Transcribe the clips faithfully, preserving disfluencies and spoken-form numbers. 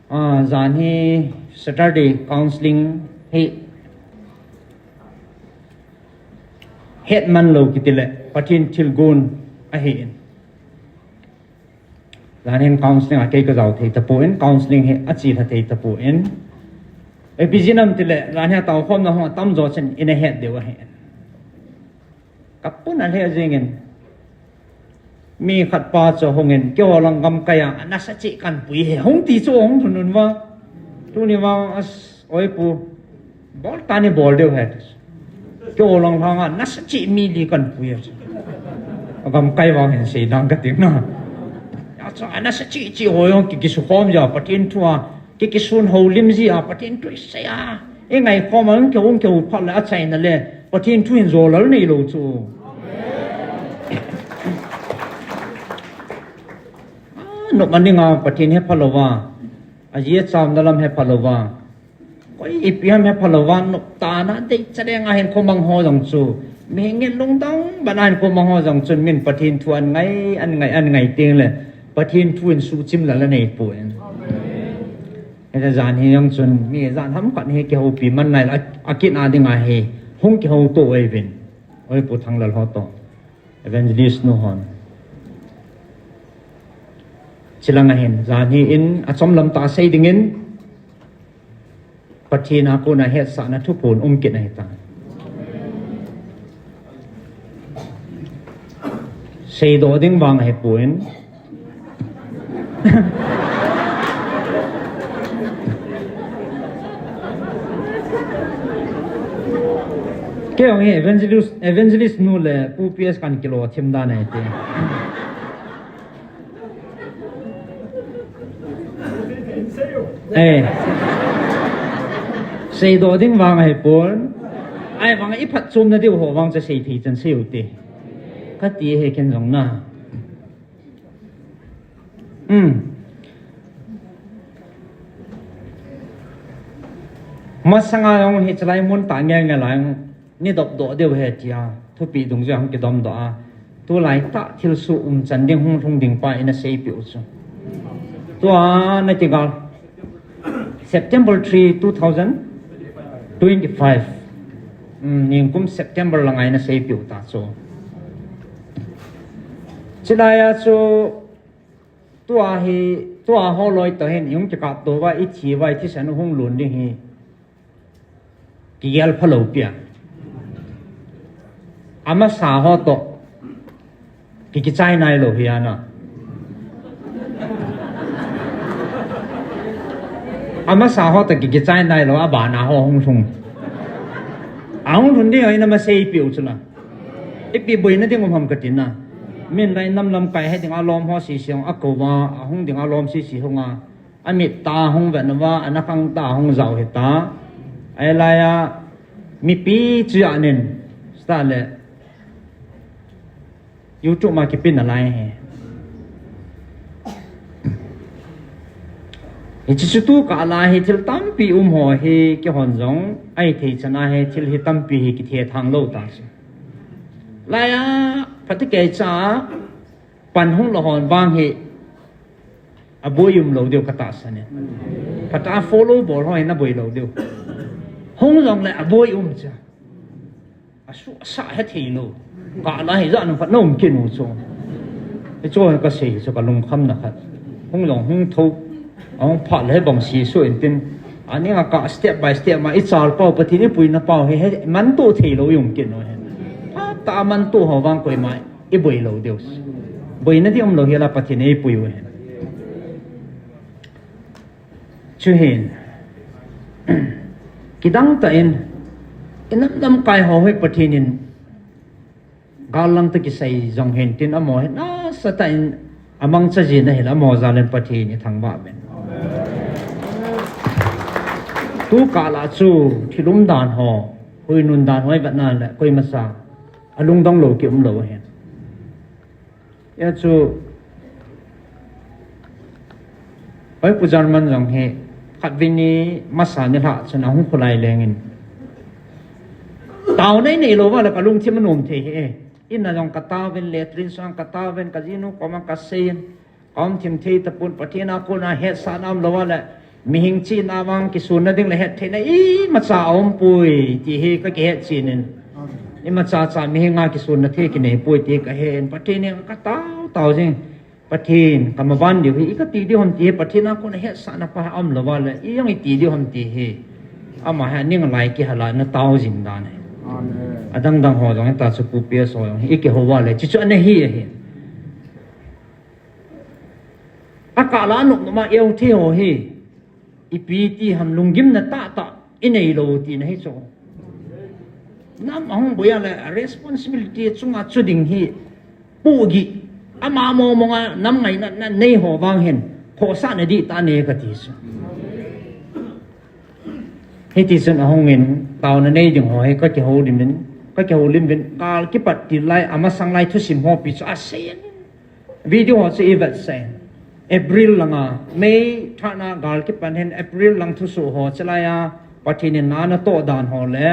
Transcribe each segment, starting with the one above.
Ah, jan hi Saturday counseling hi het man lou kiti le Pathen thilgon ahi in. Jan hin counseling a kei ka jao thei tapon, counseling hi a chi lha thei tapon. Ipi jeh ham ti le, jan hi a tao khomna hung a tam jo chen in a het diu ahi. Ka pun a lheh jeng in. Mi khat pa chu hung in, keiho lang gamkai a, a nasa cheh kan pui e, hung ti chu hung lhun un va. Tuni vang a, oi pu, bol tan i bol diu ahi. Keiho lang lhang a, nasa cheh mi li kan pui e. A gamkai vang hin sei ding ka ti na. A chu a nasa cheh cheh ho jong ki, kisukhom ja, Pathen thu a, ki, kisun houlim ji a, Pathen thu i sei a. I ngai khom a, hung kihou, hung kihou phat le a chaina le, Pathen thu in jolal nei lou chu. Ah, nop a ning a Pathen he phalou va. A ji a chamna lam he phalou va. Koi ipi ham he phalou va, nop tah a dei chaleng a hin khomang ho jong chu. Mi ngen lungdong bana hin khomang ho jong chun min Pathen thu an ngai, an ngai, an ngai teng le. Pathen thu in suhchim lal a nei poi. Hita jan hi jong chun, mi jan ham khat hi kihoupi man nai la, a, a kit a ding a hi, hung kihou to uvin. Oi pu Thanglal ho to. Evangelist nu hon. Chilang a hin, jan hi in, a chomlam tah sei ding in, Pathen a kona hetsahna thuphon um kit ahi ta. Seidoh ding vang ahi pon. Kei jong hi evangelist, evangelist nu le Pu P S kan kilo thim dan ahi te. Eh. Seidoh ding vang ahi pon. Ahivang i phatchomna diu ho vang chu sei thei chan sei u te. Ka ti ahi ken jong na. Hmm. Masanga jong hi chalai mun tah ngei ngei lai. Nei dopdoh diu ahi tia, thupi dungjuia hung kidomdoh a. Tulai tah thilsoh umchan ding hung lhung ding pa in a seipeh u chu. Tua na kigal. September three, two thousand twenty-five. Um, nikum September langa in a seipeh u ta chu. Chilai a chu tua hi, tua holoi toh hin, i hung kikapto uva, i thi uva, i thisan u hung lhun ding hi. Kigel phalou pia. Amasa ho toh. Ki, kichai nailou hi ana. Amasa ho toh ki, kichai nailou, abana ho hung lhung. Ahung lhun ding ho in ama seipeh u chula. Ipi boina ding um ham ka ti na. Min lai nam lamkai he ding a lom ho sisi hung a kou va, ahung ding a lom sisi hung a. Amit tah hung vet uva, ana khang tah hung jao hita. Ahilai a, mipi chu anin, start le, YouTube ma kipe nalai hi. Hiche chu tu kah lai hi thil tampi um ho hi kihon jong, ahithei chan a hi thil hi tampi hi kithethang lou ta chu. Lai a, phatecha, pan hung lou hon vang hi, aboi um lou diu ka tahsan e. Phat a follow bol ho hi na boi lou diu. Hung jong le aboi um cha. Asuh asa hethei lou. Kah lai hi jat nom khat na um kit u chu. Hichu ka sei chu ka lungkhamna khat. Hung jong hung tho. Ahung phat le bang si su in tin. Ani a kah step by step ma i chal pau Pathen i puina pau hi, hi manto thei lou i um kit u hi. Phat a manto ho vang koima i boi lou diu. Boina di um lou hi la Pathen i pui u hi. Chu hin. Kidang tah in. I nam lamkai ho hi Pathen in. Gal lang toh kisai jong hin tin amaho hin. Nasatah in amangcha jin ahi la amaho jal in Pathen i thangvah uvin. Tu kah la chu thil umdan ho. Huinun dan ho i vet na le koima sa. Alungdong lou ki um lou hin. Hia chu, oi Pu German jong hi, khatvei ni masa nilhah chun ahung kholai leng in. Taona i nei lou va le ka lungthim anom thei hi e. In a jong ka taovin, latrine sung ka taovin, ka jinu koma ka seiyin. Ka um thim thei tapon Pathen a kona hetsahna um lou va le. Mihing chihna vang kisunna ding le hettheina imacha aumpoi ti hi kakihet chinin. Imacha cha mihing a kisunna thei kinei poi ti kahen. Pathen henga katao tao jing. Pathen, kamavan diu hi, ikati diu ham ti hi, Pathen a kona hetsahna pa aum louva le, ijong iti diu ham ti hi. Ama hi aning lai kihal a natao jing dan hi. Adang dang ho jong hita chu Pu P S ho jong hi, ikihou uva le, chuchu ana hi ahi. Akah la nop nop a eu thei ho hi. Ipi ti ham lunggimna tahtah inei lou tina hi chu. Nam ahung boi a le responsibility chunga chu ding hi pohgih. Ama mong mong a nam ngaina nei ho vang hin khohsahna dihtah nei kati chu. Hiti chun ahung in taona nei ding ho hi kakihoulim in, kakihoulim in gal kipat til lai amasang lai thusim ho pi chu asei in. Video ho chu ivetsah in. April langa, May thana gal kipan hin April lang thusoh ho chulai a Pathen in na natoh dan ho le,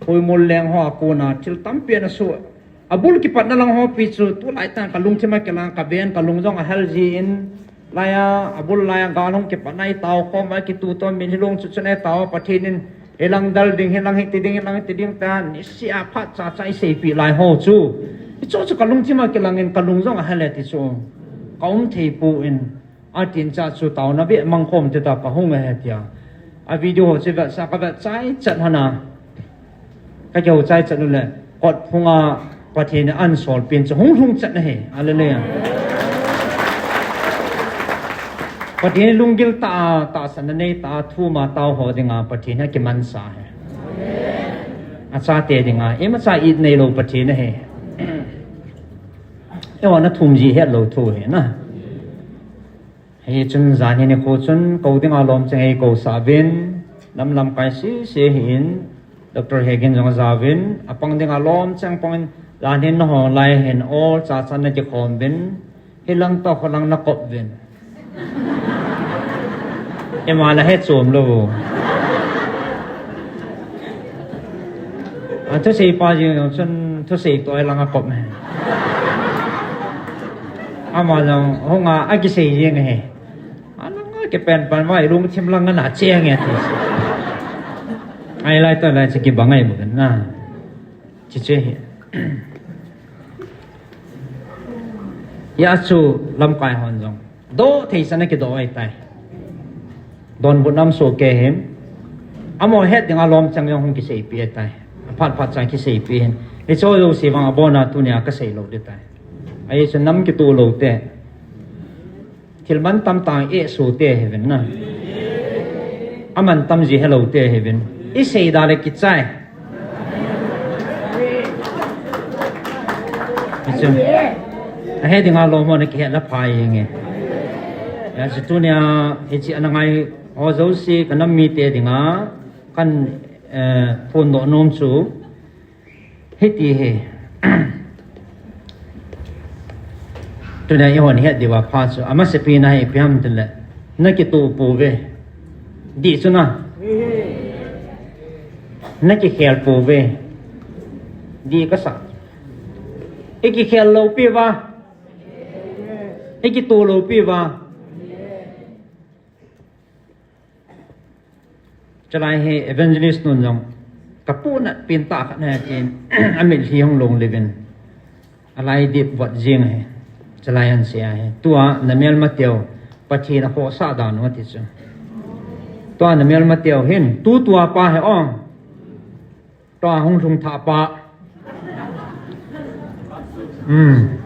Phoimol leng ho a kona thil tampi ana soh. Abul kipatna lang ho pi chu tulai tan kalungthim a kilang kaven kalung jong ahel jin, lai a, abul lai a gal hung kipatna itao khom a kituto min hilung chu chun itao Pathen in Hilang dal ding, hilang hiti ding, hilang hiti ding ta, nisih a phat cha cha iseipi lai ho chu. Hichu chu kalungthim a kilangin kalung jong ahel e ti chu. Kaum thei poi. Atin cha chu taona beh mangkhom te ta kahung ahi tia. A video ho chu vetsah kavetsah chai chat hana. Kakihou chai chat u le. Kot phunga Pathen in ahin sol pen chu hung lhung chat ahi. Hallelujah. Pathen lunggil tah a, tahsanna nei tah a, thum a tao ho dinga Pathen hi akimansa ahi. Achate dinga, imacha it neilou Pathen ahi. Eiho na thum ji hetlou thu ahi na. Hichun jan hi nikho chun kou dinga lom cheng eikou sah uvin, lam lamkai sese ahin, Doctor Hegin jong ajaovin, apang dinga lom cheng pangin, jan hin nangho lai hin ol chachan nakikhom uvin, hilang toh kholang nakop uvin. Ima la hechom lou. A thusei pa jeng jong chun thusei toh hilang akop e. Ama jong hunga akisei jeng e. Alanga kipen pan ma ilungthim lang ana cheng e ti. Ai lai to lai chu kibang ai mu na. Chi che hi. Ya chu lamkai hon jong. Doh thei sana kidoh ai tai. Donbut nam so ke him. Amo het dinga lom chang jong hung kiseipi ai tai. Phat phat chang kiseipi hin. Hicho jouse vang abona tunia kasei lou ding tai. Ahi chu nam kitoh lou te. Thil mantam tah a eisuh te hi uvin na. Amantam ji helou te hi uvin. Isei da le kichai. Hichu. Ahe dinga lom ho nakihet le phai nge. Ya chu tunia hiche ana ngai ho jouse kanam mite dinga kan, eh, phondoh nom chu. Hiti hi. Tuna eihon het diuva pha chu. Amasapen a hi ipi ham tile. Nakitoh pouve. Dih chu na. Nakikhel pouve. Dih kasa. Ikikhel lou piuva. Ikitoh lou piuva. Chulai hi evangelist nun jong kapunat pen tah khat ahi tin, amitlhi hung long levin. Alai dip vot jing ahi. Chulai ahin sei ahi. Tua namelmateu Pathen akhohsah dan u ati chu. Tua namelmateu hin tutua pa hi ong. Tua hung lhung thah pa. Hmm.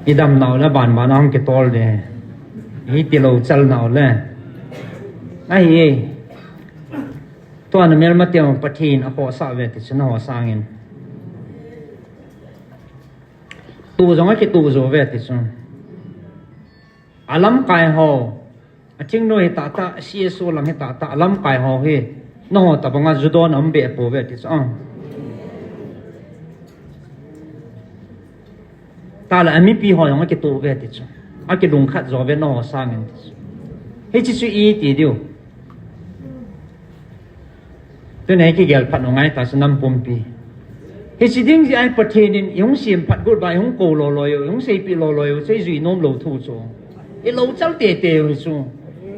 Idam nau le ban ban a hung kitol de. Hiti lou chal nau le. Ahi e. Tua namelmateu Pathen akhohsah uve ti chu naho sangin. Tu jong akitoh jou uve ti chu. Alamkai ho. Athingnoi hi tahtah, C S O lang hi tahtah, alamkai ho hi. Nangho tabanga judon aum be pouve ti chu. Ah. Tale amipi ho jong akitoh uve ti chu. Akilungkhat jo uve nangho sangin ti chu. Hiche chu iti diu. Tuna hi kigel phat u ngai ta chu nam pumpi. Hichi ding jeh a Pathen in ihung semphat got uva, ihung kou loi loi u, ihung seipeh loi loi u, chu ijui nom lou thu chu. Ilou chal tete u chu.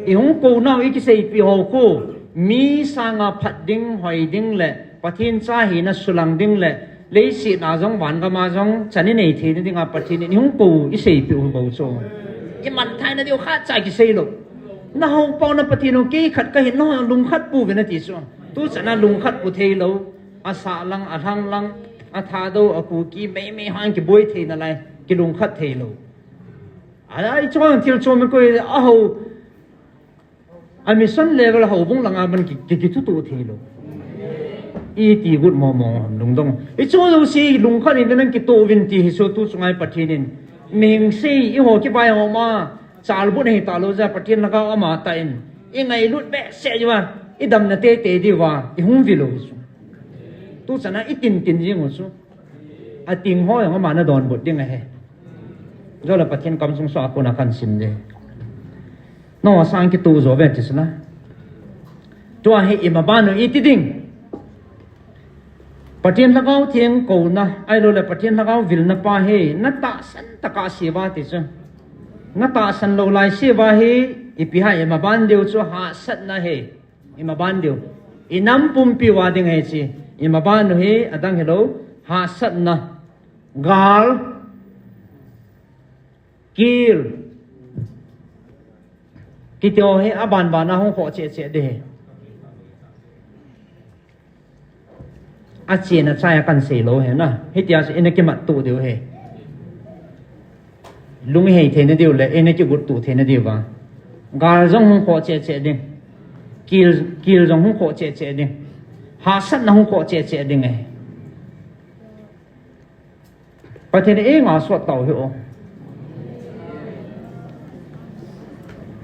Ihung kou nau ikiseipeh ho khu, mi sanga phat ding, hoi ding le, Pathen cha hina sulang ding le, leiset a jong, van gam a jong, chan inei theina dinga Pathen in ihung kou iseipeh u bou chu. Iman theina diu khatcha kisei lou. Nahou pau na Pathen u kei khat kahin, nahung lungkhat pouve nati chu. Tuchan a lungkhat pou thei lou. Asah lang, alhang lang, athadou, akuki, meimei hon kiboi thei nalai, kilungkhat thei lou. Alai chuang thil chom koi, ahou, a mission level hou bung langa man ki, ki, kithuto thei lou. Iti got mo mo lungdong. Ichu lou si lungkhat in nang kitoh uvin ti hi chu tu chunga Pathen in. Mihing sei iho kivai ho ma, chalbut nei talou jeh a Pathen lhagao ama tah in. Ingailut behseh jeh uva, idamna tete diuva, ihung vil u chu. Tuchan a itin tin jing u chu. Ating ho jong ama nadonbut ding ahi. Jole Pathen kamsung soh a kona kahin sim ding. Nangho sang kitoh jo ve ti chu na. Tua hi imaban u iti ding. Pathen lhagao theng kouna, ahilou le Pathen lhagao vilna pa hi, natahsan tah a sei uva ti chu. Natahsan lou lai sei uva hi, ipi ham imaban diu chu hahsatna hi. Imaban diu. Inam pumpi uva ding ahi chu. Imaban u hi, adang hilou, hahsatna. Gal. Kil. Kiti ho hi, aban ban a hung khoh cheh cheh ding ahi. Achen achai a kahin sei lou ahi na. Hitia chu ina kimat tuh diu ahi. Lung ihei theina diu le, ina kigot tuh theina diuva. Gal jong hung khoh cheh cheh ding. Kil, kil jong hung khoh cheh cheh ding. Hahsatna hung khoh cheh cheh ding ahi. Pathen in eima sot tau hi o.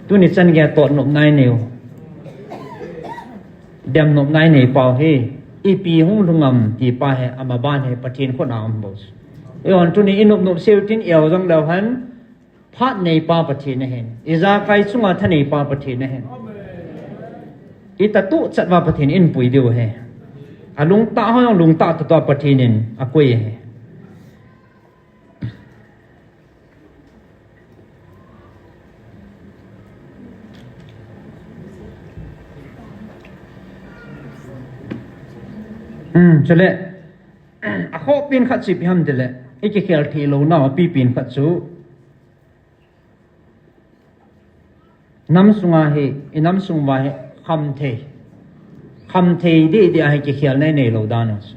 Tuni chan gei a tot nopna inei u. Dem nopna inei pau hi. Ipi hung lhung am ti pa hi amaban hi Pathen khut a um bou. Eihon tuni inop nop seu tin eo jong leu hen. Phat nei pa Pathen ahin. Ijakai chunga tha nei pa Pathen ahin. Itha tuchat uva Pathen in pui diu ahi. Alungtah ho jong lungtah tah a Pathen in akoi ahi. Hmm, chule, akhoh pen khat chu ipi ham tile, ikikhel thei lou nau api pen khat chu, nam sunga hi, inam sung uva hi, khamthei. Khamthei deh deh a hi kikhelna inei lou dan u chu.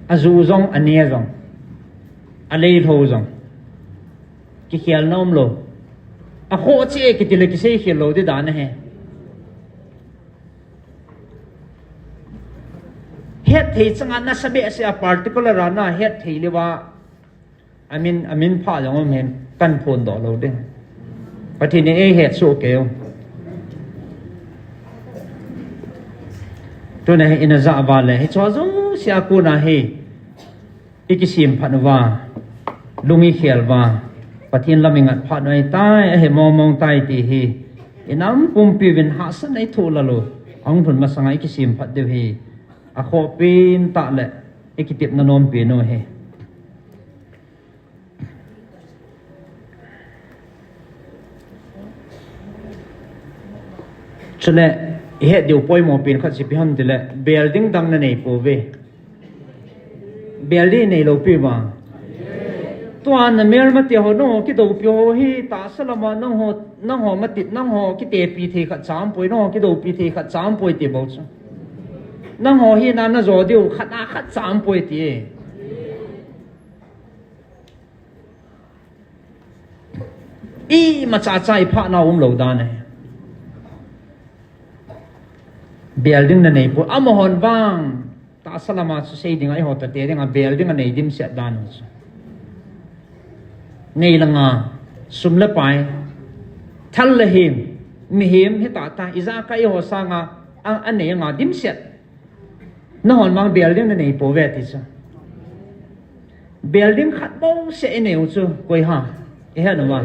Aju jong, ane jong, alei lhou jong. Kikhelna um lou. Akhoh cheh e kiti le kisei khel lou ding dan ahi. Hetthei changa nasa behseh a particular a nahet thei leuva. Amin, amin pha jong um hen, kahin phondoh lou ding. Pathen in eihet soh kei u. Tuna hi ina jah uva le, hiche jouse a kona hi, ikisemphat uva, lung ikhel uva, Pathen lam ingat phat u ahitai, ahi mong mong tai ti hi, inam pumpi uvin hahsatna ithoh lal u, ahung lhun masanga ikisemphat diu hi, akhoh pen tah le, ikitepna nom pen u ahi. Chule, ihet diu poimo pen khat chu ipi ham tile, bel ding dang nanei pouve. Bel ding neilou pi uva. Tua namelmate ho, nangho kidoupi ho hi, tahsa lama nangho, nangho matit, nangho kitepi thei khatcha umpoi, nangho kidoupi thei khatcha umpoi ti bou chu. Nangho hina najo diu khat a khatcha umpoi ti. Imacha cha iphah nau umlou dan ahi. Bel ding nanei poi, amahon vang, tahsa lama chu sei dinga, eiho tate dinga, bel ding anei dimset dan u chu. Nei langa, sum le pai, thal le him, mihem hita ta, ijakai eiho sanga, a, anei anga dimset. Nahon vang bel ding nanei pouve ti chu. Bel ding khat bouseh inei u chu, koi ham? Ihet uva.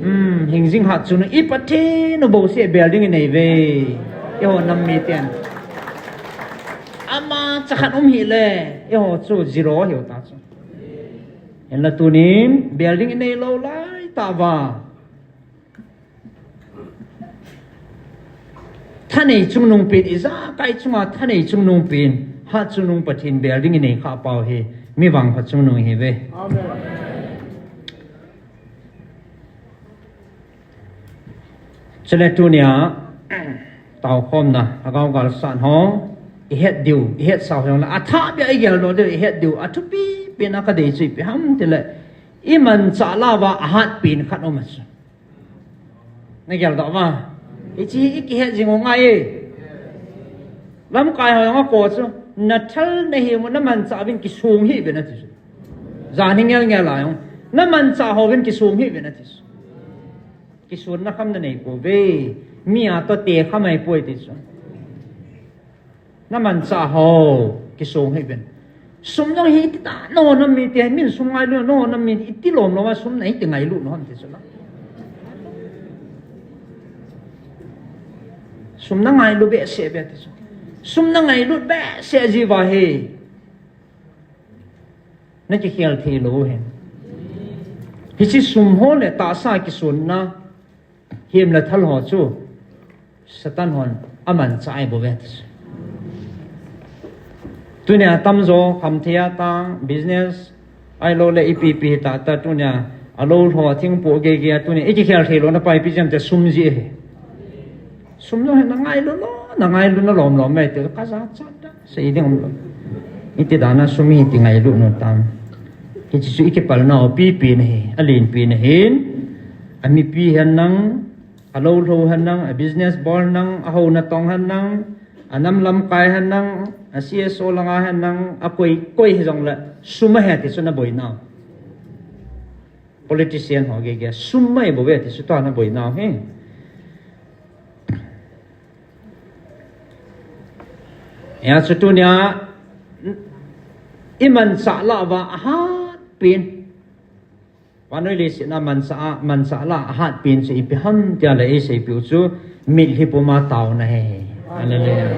Hmm, hingjing hat chu na i Pathen u bouseh bel ding inei uve. Eiho nam miten. Ama chakhat um hile, eiho chu zero hiu ta chu. Hinla tunin, building inei lou lai tauva. Thanei chungnung pen, ijakai chunga thanei chungnung pen, hat chungnung Pathen building inei kha pau hi, mi vangpha chungnung ihiuve. Amen. Chule tunia, taokhomna, lhagao galsatna ho, ihet diu, ihetsau hijongle, athah beh a igeldoh diu, ihet diu, athupi pen a kadei chu ipi ham tile, imanchah lauva ahat pen khat um ahi chu. Nageldoh uva. Hiche hi ikihet jing u ngai e. Lamkai ho jong akou chu, nathal nahem u namanchah uvin kisong hih uvin ati chu. Jan hi ngel ngel a jong, namanchah houvin kisong hih uvin ati chu. Kisonna kham nanei pouve. Mi a toh te kham ahipoi ti chu. Namanchah hou, kisong hih uvin. Sum jong hi iti tah, nangho nam mite, min sum ngailu, nangho nam mi iti lom lom a sum nahiti ngailut nahon ti chu la. Sum nangailu behseh uve ti chu. Sum nangailut behseh jeh uva hi. Nakikhel thei lou hen. Hiche sum ho le tahsa kisonna, hem le thal ho chu, Satan hon amanchah ahibouve ti chu. Tunia tamjo, khamthei a tang, business, ahilouleh ipi ipi hita ta tunia, alou lho, thingpoh gei gei a tunia, ikikhel thei louna pa ipi jeh ham itile sum jeh ahi. Sum jong hi nangailu lou, nangailu na lom lom e ti, kajachat da. Sei ding umlou. Iti dan a sum hi iti ngailut nom tam. Hiche chu ikipalnau pipen ahi, alenpen ahin. Amipi hen lang, alou lho hen lang, a business bol hen lang, ahou natong hen lang, anam lamkai hen lang, a C S O langa hen lang, akoi koi hijongle, sum ahi ti chu naboinau. Politician ho gei gei, sum ahibouve ti chu tua naboinau hi. Hijeh chun tunia, imanchah lauva ahat pen. Vannoi leiset a manchah a, manchah la ahat pen chu ipi ham tile eiseipeh u chu mitlhi puma taona ahi. Hallelujah.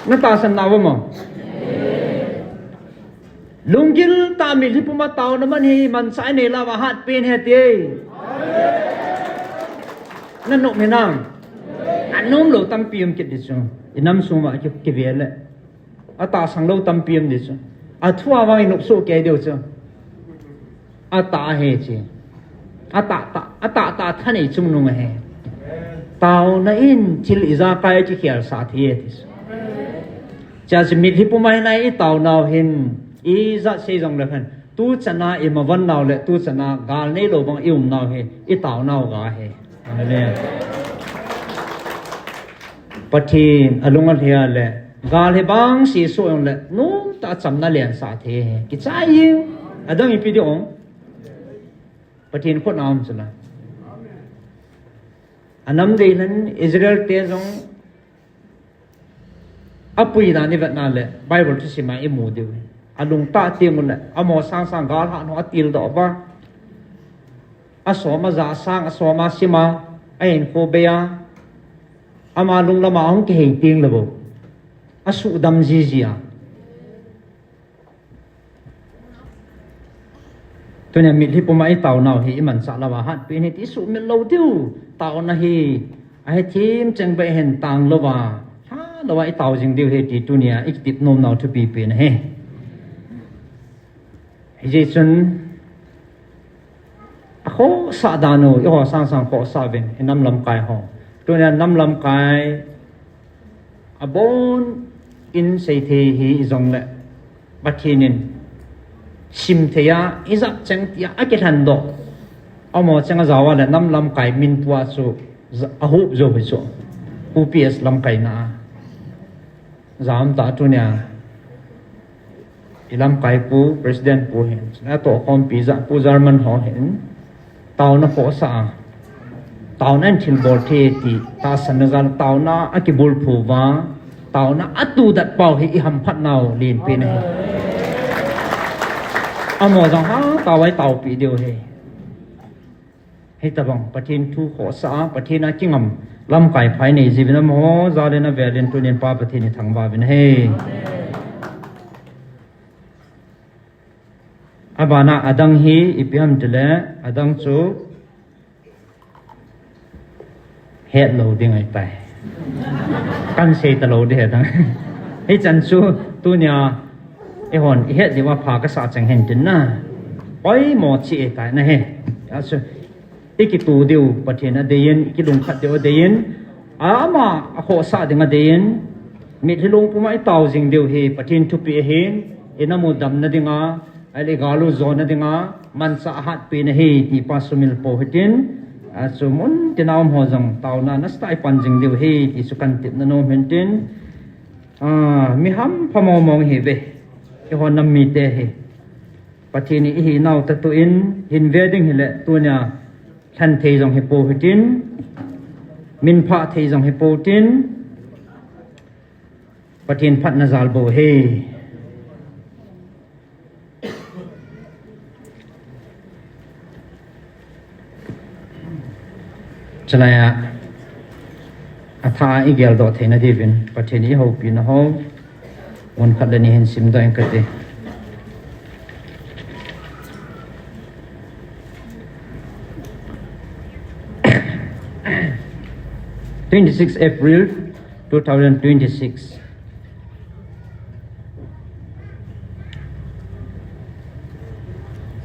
Natahsan nau vem? Lunggil tah a mitlhi puma taona man hi manchah inei lauva ahat pen ahi ti. Nanom hinam? Nanom lou tampi um kit ding chu. Inam sunga ki, kive le. Atahsan lou tampi um ding chu. Athua vang inop soh kei diu chu. Atah ahi chu. Atah tah, atah tah thanei chungnung ahi. Taona in thil ijakai kikhel sah thei e ti chu. Chua chu mitlhi puma hin a itaonau hin, ijat sei jongle khan, tuchan a imavannau le tuchan a gal neilou bang iumnau hi, itaonau ga ahi. Amen. Pathen alung alhai le, gal hi bangse soh jongle, nomtah a chamna lensah thei ahi. Kichai jing, adang ipi ding ong. Pathen khut a um chu la. Anam dei lhon Israel te jong, apui dan ivet na le, Bible thusim a imu diu ahi. Alungtah teng ule, amaho sangsang gal hat ho atildoh uva. Asom aja sang, asom asim a, ahinkho bei a. Ama lunglam a ahung kihei teng le bou, asuhdam jiji a. Tunia mitlhi puma itaonau hi imanchah louva ahat pen ahi ti sumil lou diu. Taona hi, ahethem cheng beh hin tang louva, lha louva itao jing diu ahi ti tunia ikitep nomnau thupi pen ahi. Hijeh chun, akhohsah dan u, eiho sangsang khohsah uvin, inam lamkai ho. Tunia nam lamkai, abon in seithei hijongle, Pathen in simthei a, ijat cheng tia akilhendoh. Amaho cheng ajao a le nam lamkai min tua chu, ja-, ahup jou hi chu. U P S lamkaina a. Jam tah tunia. Ilamkai pu, President pu hin, atohkhompi ja, Pu German ho hin, taona khohsah a, taona in thilbol thei ti, tahsanna jal taona akibulphu uva, taona atudet pau hi ihamphatnau lenpen ahi. Amaho jong hatah uva itaopeh diu ahi. Hitobang, Pathen thu khohsah a, Pathen a kingam, Lamkai pha inei jiuvin amaho jal in avel in tunin Pa Pathen ithangvah uvin ahi. Abana adang hi ipi ham tile, adang chu hetlou ding ahitai. Kahin sei talou ding ahitai. Hichan chu tunia eihon ihet diuva pha kasah cheng hen tin na. Poimo cheh ahitai na hi. Achu, ikitoh diu Pathen adeiyin, ikilungkhat diu adeiyin, ama akhohsah ding adeiyin, mitlhi lungpuma itao jing diu hi Pathen thupeh ahin, inamu damna dinga, ahile gal u jona dinga manchah ahatpen ahi ti pa sumil pou hitin, achu mun tina umho jong taona nasatah a ipan jing diu ahi ti chu kahin tepna nom hin tin, a, mi hampha mong mong ihiuve, eiho nam mite hi. Pathen in ihinau tah tah in hin ve ding hile tunia lhen thei jong hipou hitin, minphah thei jong hipou tin, Pathen phatna jal bou ahi. Chulai a, athah a igeldoh theina diuvin Pathen in eihoupina ho mun khat le ni hin simdoh inge kati. Twenty-six April two thousand twenty-six.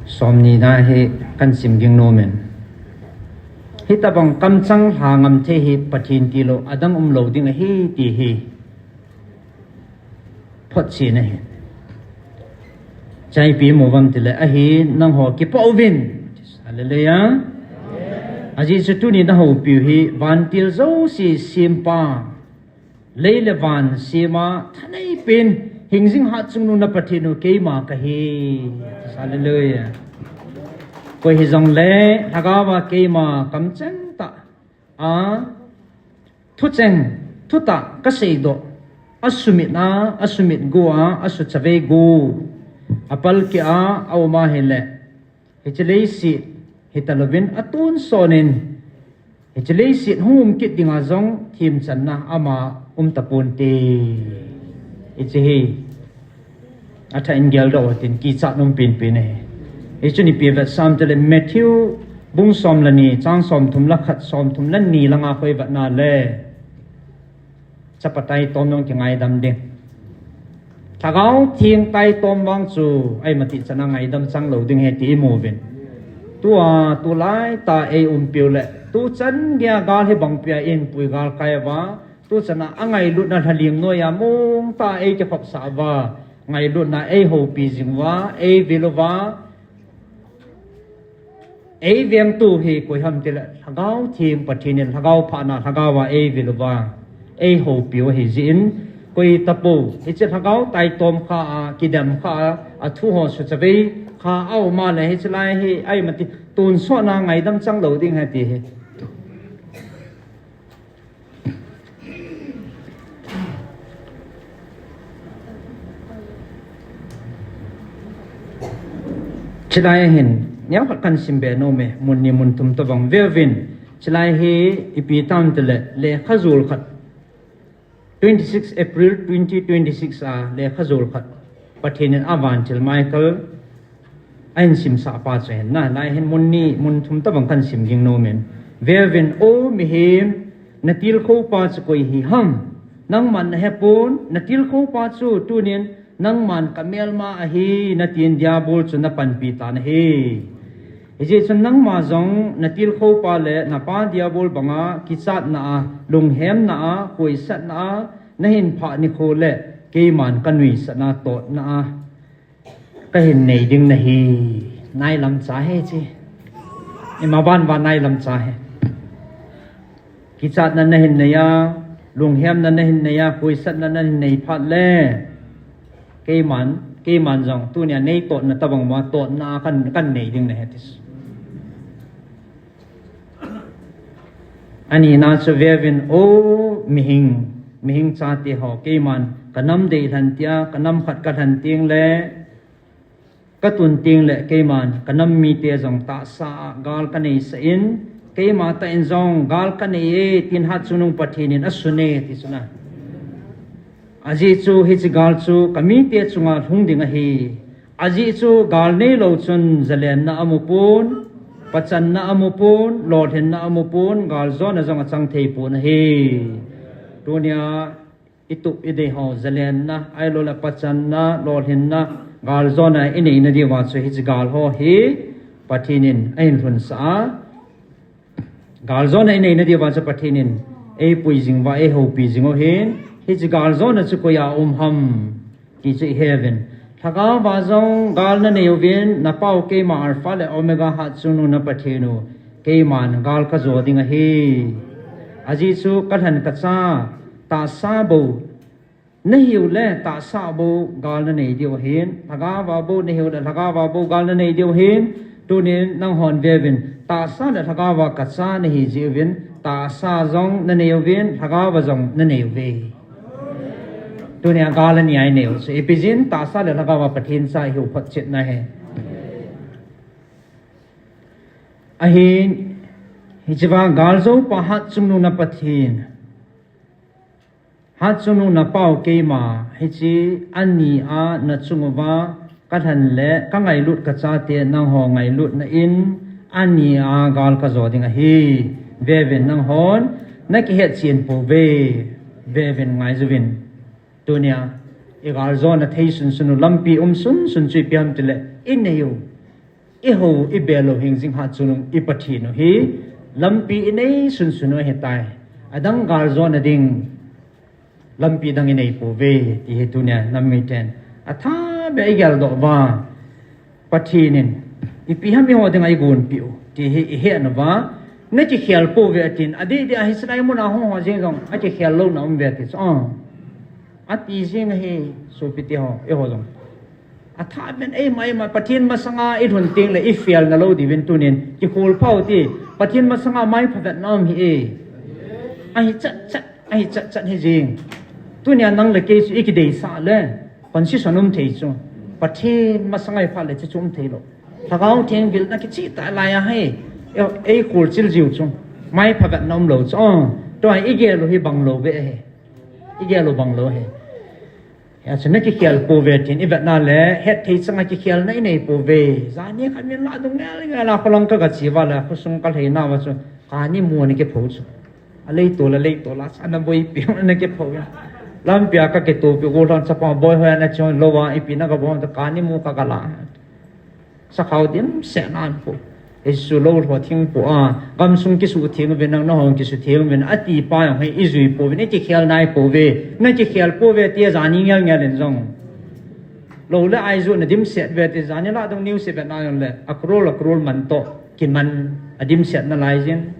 Somni na hi kahin sim ging nom in. Hitobang kamchang lha ngam thei hi Pathen tilou adang umlou ding ahi ti hi photchen ahi. Chai ipi imu uvem tile ahi nangho kipoh uvin. Hallelujah. Ajeh chu tuni nahoupiu hi vantil jouse sempa, lei le van sema thanei pen, hingjing hatchungnung na Pathen u keima kahi. Hallelujah. Koi hijongle lhagao a keima kamcheng tah a thucheng, thutah kaseidoh, asumit a, asumit go a, asuchavei go a, apalkeh a, aum ahile, hiche leiset hitalouvin atonsot in, hiche leiset hung um kit dinga jong themchanna ama um taponte. Hiche hi athah in geldoh utin kichat um penpen ahi. Hichun ipi vetsah em tile Matthew bung som le ni, chang somthum le khat, somthum le ni langa koi vetna le chapa taitom jong kingaidam ding. Lhagao Theng taitom vang chu ahi mati chana ngaidam changlou ding ahi ti imu uvin. Tua, tulaitah a eiumpiu le tuchan geiya gal hi bangpia eipui galkai uva, tuchana angailutna lhalim noiya mongtah a eikikhopsah uva, ngailutna eihoupi jing uva, eivil uva, eivengtu hi koi ham tile Lhagao Theng Pathen in lhagao phatna lhagao a eivil uva, eihoupiu ahi jeh in, koi tapou, hiche lhagao taitom kha a, kidem kha a, athu ho suchavei kha aum a le hiche lai hi ahi mati tonsot na ngaidam changlou ding ahi ti hi. Chulai a hin, neokhat kahin simbe nom e, mun ni mun thum tobang veuvin. Chulai hi ipi tam tile, lekha jol khat. Twenty-six April twenty twenty-six a lekha jol khat. Pathen in avantil Michael ahin simsah pa chu ahin na, lai hin mun ni, mun thum tobang kahin sim ging nom in. Veuvin, O mihem, natilkhou pa chu koi hi ham? Nangman nahepon, natilkhou pa chu tunin nangman kamelma ahi, natin Diabol chu napanpi tan ahi. Hijeh chun nangma jong natilkhou pa le napa Diabol banga kichatna a, lunghemna a, koisatna a, nahin phah nikho le keiman kanuisatna totna a kahin nei ding nahi. Nailam cha ahi chi. Ima ban ban nailam cha ahi. Kichatna nahin nei a, lunghemna nahin nei a, koisatna nahin nei phat le, keiman, keiman jong tunia neitotna tobang ma totna a kan, kan nei ding nahi ati. Anina chu veuvin, O mihing, mihing chate ho, keiman kanam deilhen tia, kanam khat kalhen teng le, katun teng le keiman kanam mite jong tahsa a gal kaneisah in, Keima tah in jong gal kanei e, tin Hatchungnung Pathen in asun e, ti chu na. Ajeh chu hiche gal chu kamite chunga lhung ding ahi. Ajeh chu gal neilou chun zalenna amu pon, pachanna amu pon, lolhinna amu pon, galjona jong achang thei pon ahi. Tunia itup idei ho, zalenna, ahilouleh pachanna, lolhinna, galjona inei nadiuva chu hiche gal ho hi Pathen in ahin lhunsah a. Galjona inei nadiuva chu Pathen in eipui jing uva, eihoupi jing u ahin, hiche galjona chu koiya um ham ti chu iheuvin. Lhagaova jong gal nanei uvin, napau keima Alpha le Omega, Hatchungnung na Pathen u, keiman gal kajo ding ahi. Ajeh chu kalhan kacha, tahsa bou nahiu le tahsa bou gal nanei diu ahin, lhagaova bou nahiu le lhagaova bou gal nanei diu ahin. Tunin nanghon veuvin, tahsa le lhagaova kacha nahi jeh uvin, tahsa jong nanei uvin, lhagaova jong nanei uve. Tunia gal ani a inei u chu ipi jeh in tahsa le lhagaova Pathen cha ihiu photchetna hi. Ahin, hicheva galjoupa Hatchungnung na Pathen, Hatchungnung napau keima, hiche ani a nachung uva kalhan le kangailut kachate nangho ngailutna in, ani a gal kajo ding ahi. Veuvin nanghon nakihetchen pouve. Veuvin, ngaijuvin. Tunia igaljona thei sunsun u, lampi um sunsun chu ipi ham tile, inei u, ihou, ibel u hing jing Hatchungnung i Pathen u hi lampi inei sunsun u ahitai. Adang galjona ding lampi dang inei pouve ti hi tunia nam miten athabeh a igeldoh uva, Pathen in ipi ham eiho dinga eigonpeh u ti hi ihet uva, nakikhel pouve atin, adeh deh a hiche lai muna hung ho jeng jong akikhel louna um uve ti chu, ati jeng ahi, sopite ho, eiho jong. Athabeh in eima eima Pathen masanga ilhun tengle ifail na lou diuvin tunin kikhol phau hite. Pathen masanga maipha vetna um hih e. Ahi chatchat, ahi chatchat hijeng. Tunia nang le kei chu ikideisah le condition um thei chu, Pathen masanga iphat le chuchu um theilou. Lhagao Theng vilna kichehtah lai a hi eikhol chil jiu chu, maipha vetna umlou chu, tua igel u hi banglou beh ahi. Igel u banglou ahi. Hijeh chun nakikhel pouve tin ivetna le hetthei changa kikhelna inei pouve. Jani khat min lah dung ngelngel a kholang kagache uva le khosung kalhei nauva chu kani mu ana kipho chu, aleitol aleitol a chu ana boipi u ana kipho a. Lampia kakitopi u golhang chapa boi hoi ana chon louva ipi nagabol ham ti kani mu kagalah. Sakhao dimset nan po. Jesu lou lho thing po a, gamsung kisutheng uvin, nang nahon kisutheng uvin ati pa jong hi ijui pouvin, ikikhel nai pouve. Nakikhel pouve tia jani ngelngel in jong, lou le ai joh na dimset uve ti, jani lah dung news ivet na jongle a crore a crore man toh kiman, adimset nalai jin.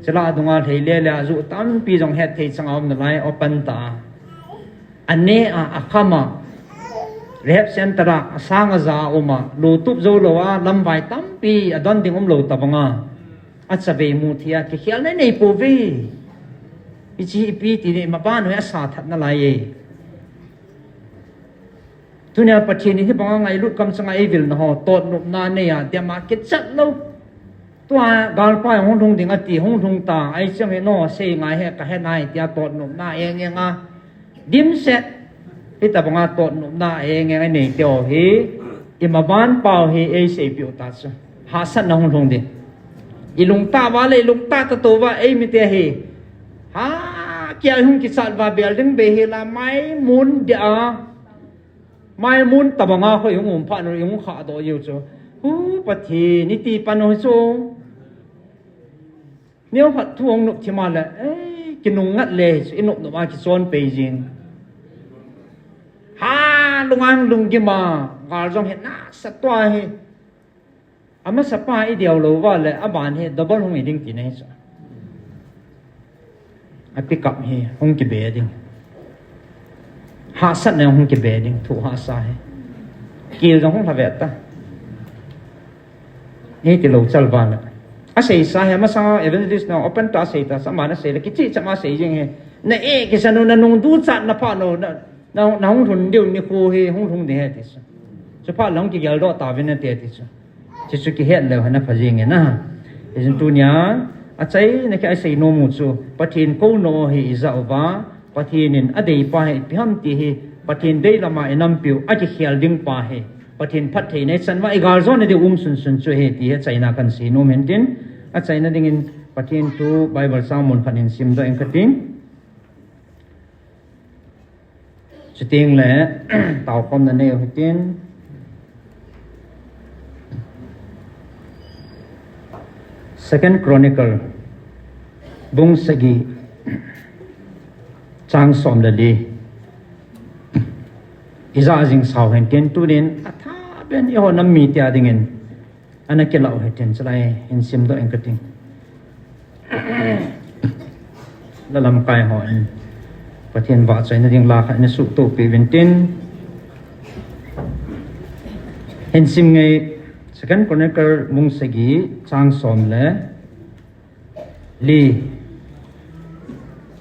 Chule adunga lhei le le a joh tampi jong hetthei changa um nalai, open tah a. Aneh a, akham a, rehab center a, asang aja a um a, lutup jou lou a, lamvai tampi adon ding umlou tobang a, achavei mu thei a, kikhelna inei pouve. Hiche hi ipi ti ding, imaban u hi asathat nalai e. Tunia Pathen in hibanga ngailut kamchanga eivil na ho, totnopna nei a, dem a kichat lou. Tua galpa hung lhung ding ati, hung lhung ta, ahi chang hi no, sei ngai he, kahe nai, tia totnopna eng eng a, dimset, hitabanga totnopna eng eng a nei teu hi, imaban pau hi eiseipeh u ta chu, hahsatna hung lhung ding. Ilungtah uva le, ilungtah tatou uva, eimite hi, ha, kia hung kichat uva, building bei hi la, mai mun dia a, mai mun tobanga hoi hung um phat nu, ihung khahdoh jiu chu, hu, Pathen, iti pan u hi chu. Neokhat thu hung nop thim a le, ei, kinungngat le hi chu, inop nop a kichon pei jing. Ha, lungngai lunggim a, gal jong hi nasat tua hi. Amasapa ideu lou uva le, aban hi double hung hi ding tina hi chu. A pick up hi hung kibe ding. Hahsatna hung kibe ding, thu hahsa hi. Kil jong hung lha ve ta. Hiti lou chal uva le, aseisa hi, amasang evangelist na open tah a asei ta, aman asei le, kicheh cheh ma asei jing hi. Na eh kisan u, nanung duchat na phat u, na, na, nahung lhun diu nikho hi hung lhung ding ahi ti chu. Chuphat le hung kigeldoh tauvin nate ti chu. Chuchu kihet leu hen apha jing e na. Hijeh chun tunia, Achaina khat a isei nom u chu, Pathen kou nom hi ija uva, Pathen in adei pa hi ipi ham ti hi, Pathen dei lama inampiu akikhel ding pa hi, Pathen phattheina ichan uva igal jona diu um sunsun chu ahi ti hi achaina kahin sei nom in tin, achaina dingin Pathen thu Bible chang mun khat hin simdoh inge kati. Chuteng le, taokhomna nei u hitin. Second Chronicle, bung sagi, chang som le li. Ija jing sau hen tin tunin, athaben eiho nam mite a dingin. Ana kilah u hitin, chulai hin simdoh inge kati. La lamkai hon Pathen vahchoina ding la khat ana suhtoh peh uvin tin. Hin sim inge, Second Chronicle bung sagi chang som le li.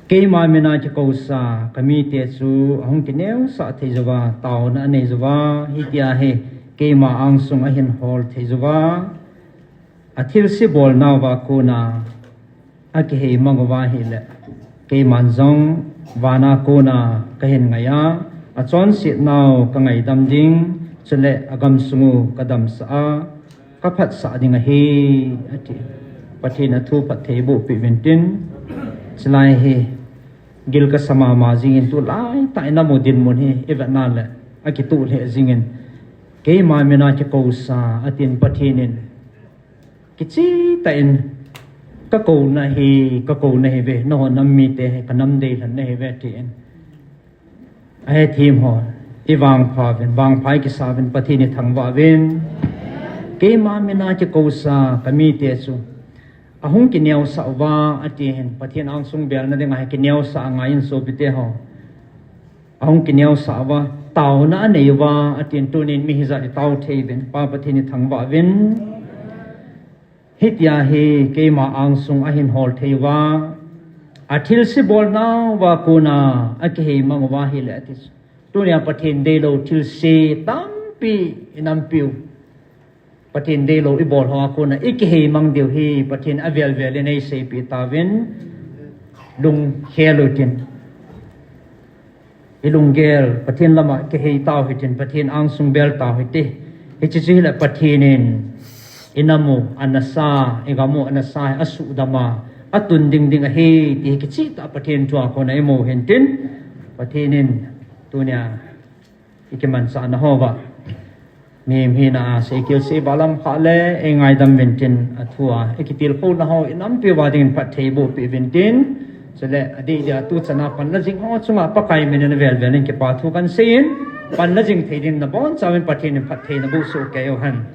Keima mina kikousa kamite chu ahung kineosah thei jouva, taona anei jouva, hitia hi keima angsung ahin hol thei jouva, athilse bolnauva kona akihei mang uva ahile, keiman jong vana kona kahin ngai a, achonsetnau kangaidam ding, chule agamsung u kadamsah a, kaphatsah ding ahi, ati. Pathen athu phatthei boh peh uvin tin, chulai hi gil kasa mama jingin, tulaitah in amu dinmun hi ivet na le, akitoh lheh jingin, keima mina kikousa, atin Pathen in, kichehtah in, kakouna hi, kakouna hi ve, nangho nam mite hi, kanam deilhen nahi ve, tin. Ahethem ho, ivangpha uvin, vangpha ikisa uvin, Pathen ithangvah uvin. Keima mina kikousa kamite chu ahung kineosah uva, ati hin, Pathen angsung belna dinga hi kineosah angai in sopite ho. Ahung kineosah uva, taona anei uva, atin tunin mi hijat itao thei uvin, Pa Pathen ithangvah uvin. Hitia hi keima angsung ahin hol thei uva, athilse bolnauva kona akihei mang uva ahile, ati. Tunia Pathen deilou thilse tampi inampiu, Pathen deilou ibol hoa kona ikihei mang diu hi Pathen avelvel in eiseipeh tauvin, lungkhel utin. Ilunggel Pathen lama kihei tau hitin, Pathen angsung bel tau hite. Hiche chu hile Pathen in inam u anasa, igam u anasa hi asuhdam a, atun ding ding ahi ti hi kichehtah Pathen thua kona imu hin tin, Pathen in tunia ikimanchahna hoa mihem hina a seikil sei valam kha le eingaidam uvin tin, athua ikitilkhouna ho inampiuva dingin phatthei boh peh uvin tin, chule adeh dia tuchana panla jing ho chunga Pakai minin avelvel in kipa thu kahin seiyin, panla jing thei dingin nabonchauvin Pathen in phattheina bohsoh kei u hen.